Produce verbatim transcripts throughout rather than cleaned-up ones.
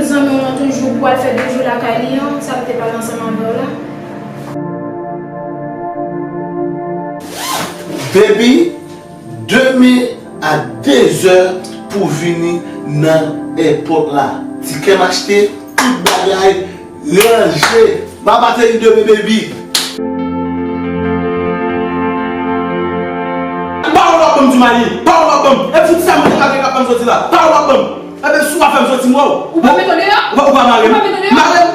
Zanmi w lan toujou pou al fè de jou lakay li an, sa m te pale ansanm avè w la. Baby, demen a de zè pou vini nan èpòt la. Tikè m achte, tout bagay ranje. M ap ateri demen, baby. Pawòl w ap ban m, Djoumayi. Pawòl w ap ban m. E fout sa m te lage k ap ban m soti la. Pawòl w ap ban m. Enben, si w pa fè m soti, m wè w. Ou pa mete w deyò? Ou pa, ou pa mare m? Ou pa mete w deyò? Mare m.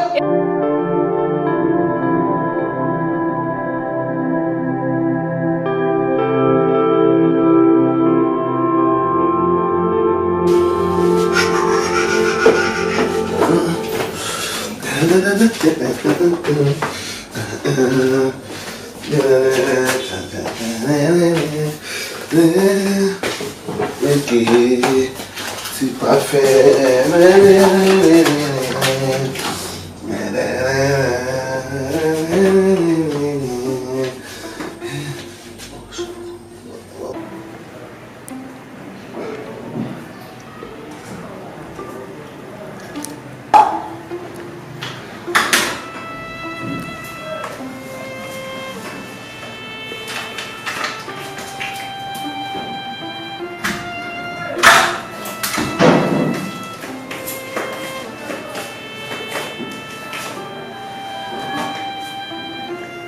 Ok, se pafè.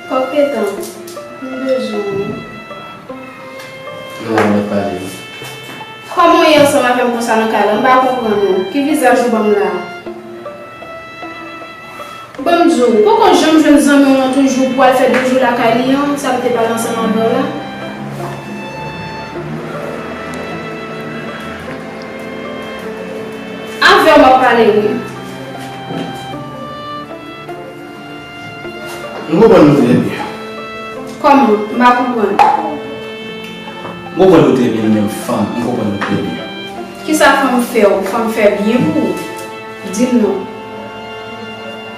Kòk Letan, m bezwen w. Nan la mèt pale wi. Kòman w ye ansanm avè m konsa nan kay la? M pa konprann ou. Ki vizaj ou ban m la? Ban m di w, ou poko janm jwenn zanmi w lan toujou pou al fè de jou lakay li an, sa m te pale ansanm avè w la? Avè w m ap pale wi. M konprann nou trè byen. Kòman? M pa konprann. M konprann nou trè byen, nou menm fanm, m konprann nou trè byen. Kisa fanm fè w? Fanm fè byen pou ou? Di m non.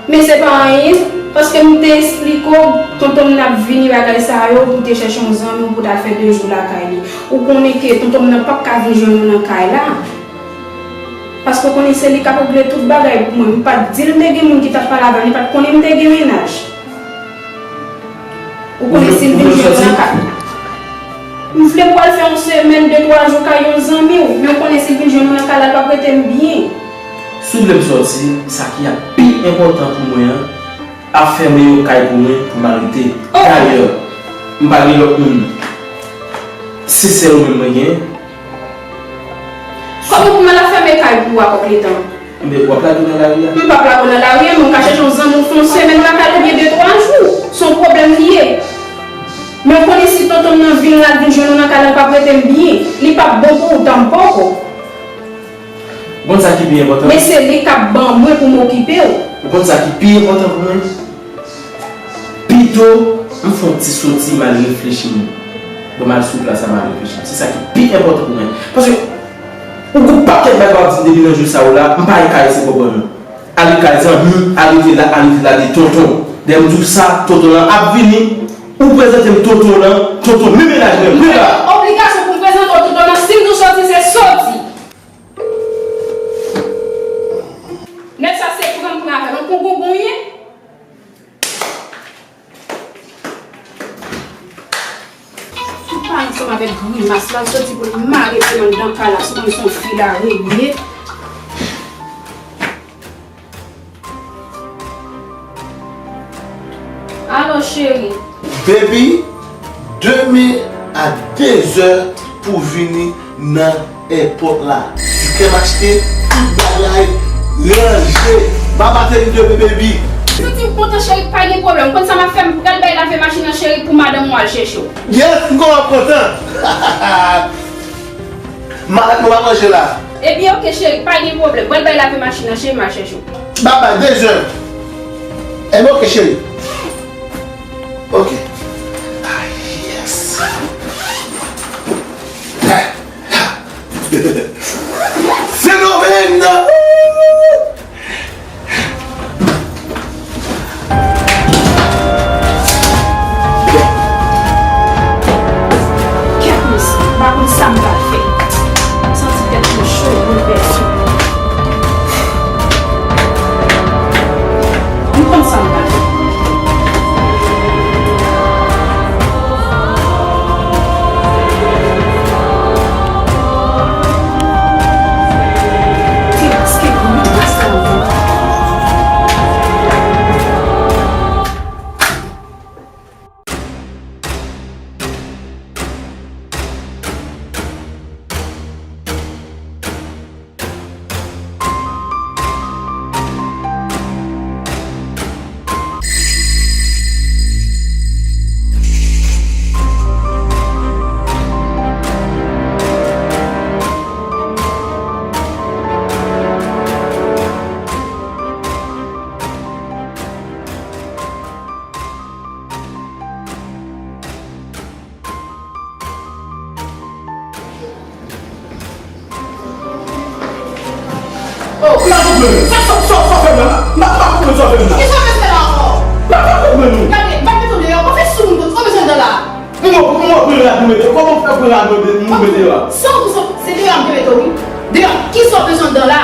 Men se pa anyen, paske m te esplike w, tonton m nan ap vini bagay sa yo, pou te chèche yon zanmi w pou ta fè de jou lakay li. Ou konnen ke tonton m nan p ap ka vin jwenn ou nan kay la. Paske w konnen se li k ap regle tout bagay pou mwen. M pa t di l te gen moun ki t ap pale avè l, li pa t konnen m te gen mennaj. Ou konnen si l vin jwenn mwen nan kay. M vle pou al fè yon semèn, de, twa jou kay yon zanmi w, men w konnen si l vin jwenn mwen nan kay la, l p ap rete m byen. Si w vle m sòti, sa ki ap pi enpòtan pou mwen an, ap fèmen yon kay pou mwen pou m al rete. Dayè, m pa gen lòt moun. Se sèl ou menm mwen gen. Kòman pou m al ap fèmen kay pou ou a, Kòk Letan? Enben, w ap lage w nan lari a? M p ap lage w nan lari a, men w ka chèche yon zanmi w fè yon semèn lakay ou byen de, twa jou. Se yon pwoblèm li ye. Men w konnen si tonton m nan vin la, vin jwenn ou nan kay la, l p ap rete m byen. Li p ap bon pou ou tanpòko. Ou konn sa ki pi enpòtan? Men se li k ap ban mwen pou m okipe w. Ou konn sa ki pi enpòtan pou mwen? Pito m fè yon ti soti, m al reflechi m. Bon, m al sou plas la, m al reflechi m. Se sa ki pi enpòtan pou mwen. Paske, ou gon pakèt bagay w ap di m depi nan jou sa yo la, m pa gen kay, se pwoblèm ou. Ale kay zanmi, al rete la, al rete la de tonton. Dèyè m di w sa, tonton lan ap vini, ou prezante m tonton lan, tonton men mennaj mwen, men la. Obligasyon pou m prezante w tonton lan, si m di w soti, se soti. Nèg sa se pran m pran avè l, ou konn gon gon ye? Ou pa ansanm avèk grimas la, l soti pou l mare pye m anndan kay la, sou mwen se yon fi la regle. Alo, cheri. Baby, demen a de zè pou vini nan èpòt la. Tikè m achte, tout bagay ranje. M ap ateri demen, baby. Santi m kontan, cheri, pa gen pwoblèm. Konn sa m ap fè? M pral bay lave machin nan, cheri, pou madanm ou al chèche w. Yes, m konn w ap kontan. Malad mwen pa manje la. Ebyen, oke, cheri, pa gen pwoblèm. Mwen bay lave machin nan, cheri, m al chèche w. Babay, de zè. Ebyen, oke, cheri. Oke. Ah, yes. Fenomèn! Kèt mesye, m pa konn sa m pral fè. M santi tèt mwen cho, boulvèse. Oh, m pa konprann. Sa, sa, sa, sa w fè m la? M pa, m pa konprann sa w fè m la. Kisa w fè la ankò? M pa, m pa konprann ou. Gade, m pa mete w deyò, pa fè sou moun, ou bezwen dan la. Mwen, mwen pran rad mwen mete, kòman w fè pran rad mwen mete, mwen mete deyò a? San pou san, se deyò m te mete w, wi. Deyò, kisa w bezwen dan la?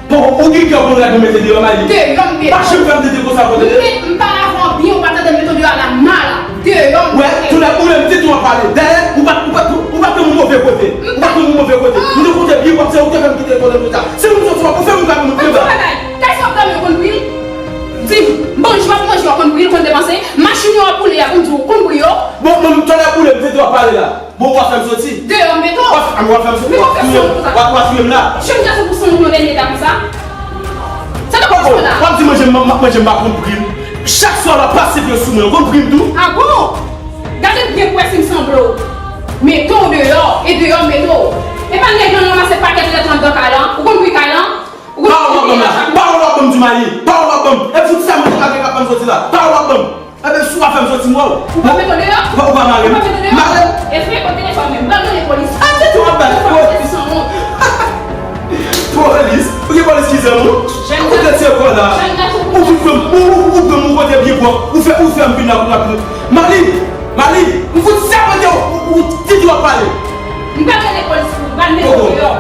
Bon, ou gen kè pran rad mwen mete deyò, Mali? Deyò m mete w. Pa janm fè m tete konsa, kote de? M pa la avan byen, ou pa tande m mete w deyò a la, mala. Deyò m mete w. Wè, tou lè ou menm tete w ap pale. Dayè, ou pa, ou pa, ou pa pran yon move kote. Ou pa pran yon move kote. M te konte byen w ap se ou te fè m kite lekòl konsa. Si moun sòti w ap fè m gade moun. Mwen di w bagay, kay sa w ap dòmi w konn pri l? Di m, manje w ap manje w konn pri l, konn depanse, machin yo ap woule a konn di w konn pri yo. Bon, bon, talè boule m tete w ap pale la. Bon, w ap fè m soti. Deyò m mete w. W ap, w ap fè m soti. W ap touye m. W ap, w ap touye m la. Jèn gason pou san moun nan dènye eta konsa. Sa ta pase la. W ap di manje m, m ap manje m pa konn pri l. Chak swa w ap pase pye sou mwen, w konn pri m tou. A bon? Gade byen pou wè si m sanble w. Mete w deyò, e deyò m mete w. E pa nèg lan ranmase pakèt lèt lan anndan kay lan, ou konn pri kay lan? Pawòl w ap ban m la, pawòl w ap ban m di Mali, pawòl w ap ban m. E fout sa m te pale k ap fè m soti la, pawòl w ap ban m. Enben, si w pa fè m soti, m wè w. Ou pa mete w deyò? Ou pa, ou pa mare m? Ou pa mete w deyò? Mare m. E fè kote telefòn menm, pral rele polis. A, se tou w ap bay. Ou pa mete sanwont. Polis? Ou gen polis ki zèl ou? Ou kote se kò la? Ou vin pran m, ou, ou, ou pran m yon kote byen pwòp. Ou fè, ou fè m vin la pou m ap Mali, Mali, m fout sèpante w, ou, ou, di w ap pale. M pral rele polis pou ou, m pral mete w deyò.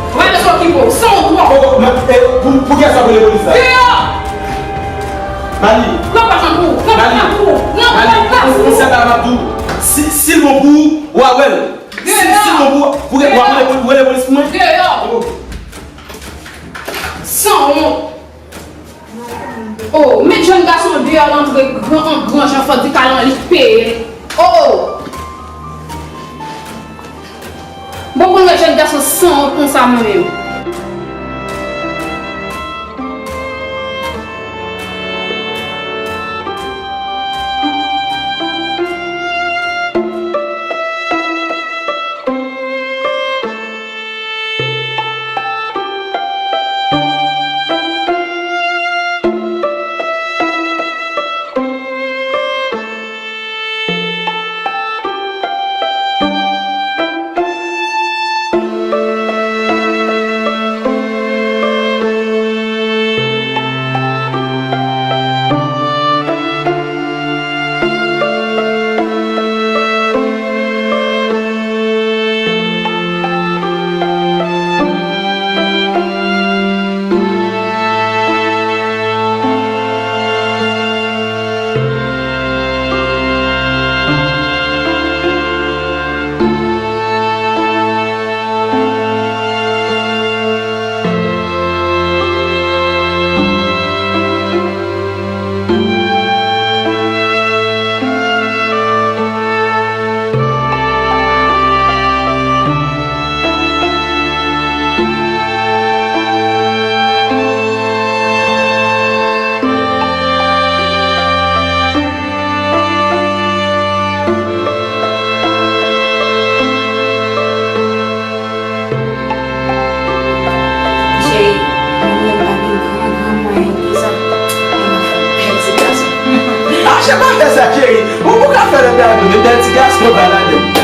Ou pa bezwen okipe w, sanwont twòp. Koko, men, e, pou, pou kiyès w ap rele polis la? Deyò! Mali. Pran pa tankou, pran pa tankou, pran pa tankou. Mali, ou, ou sèl la m ap di w. Si, si l bon pou ou, w a wè l. Si, si l bon pou ou, pou w ap rele, rele polis pou mwen. Deyò! Sanwont! Oh, met jèn gason deyò l antre gran, an gran jan, fò di kalan li peye. Oh, oh. Bon, konn wè jèn gason sanwont konsa mwen menm. Cheri, mwen menm pa gen gran, gran mwayen pou sa. Mwen ap fè bèl ti gason. Ah, se pa fè sa, cheri. Ou, ou ka fè lòt bagay tou, men bèl ti gason pa ladan.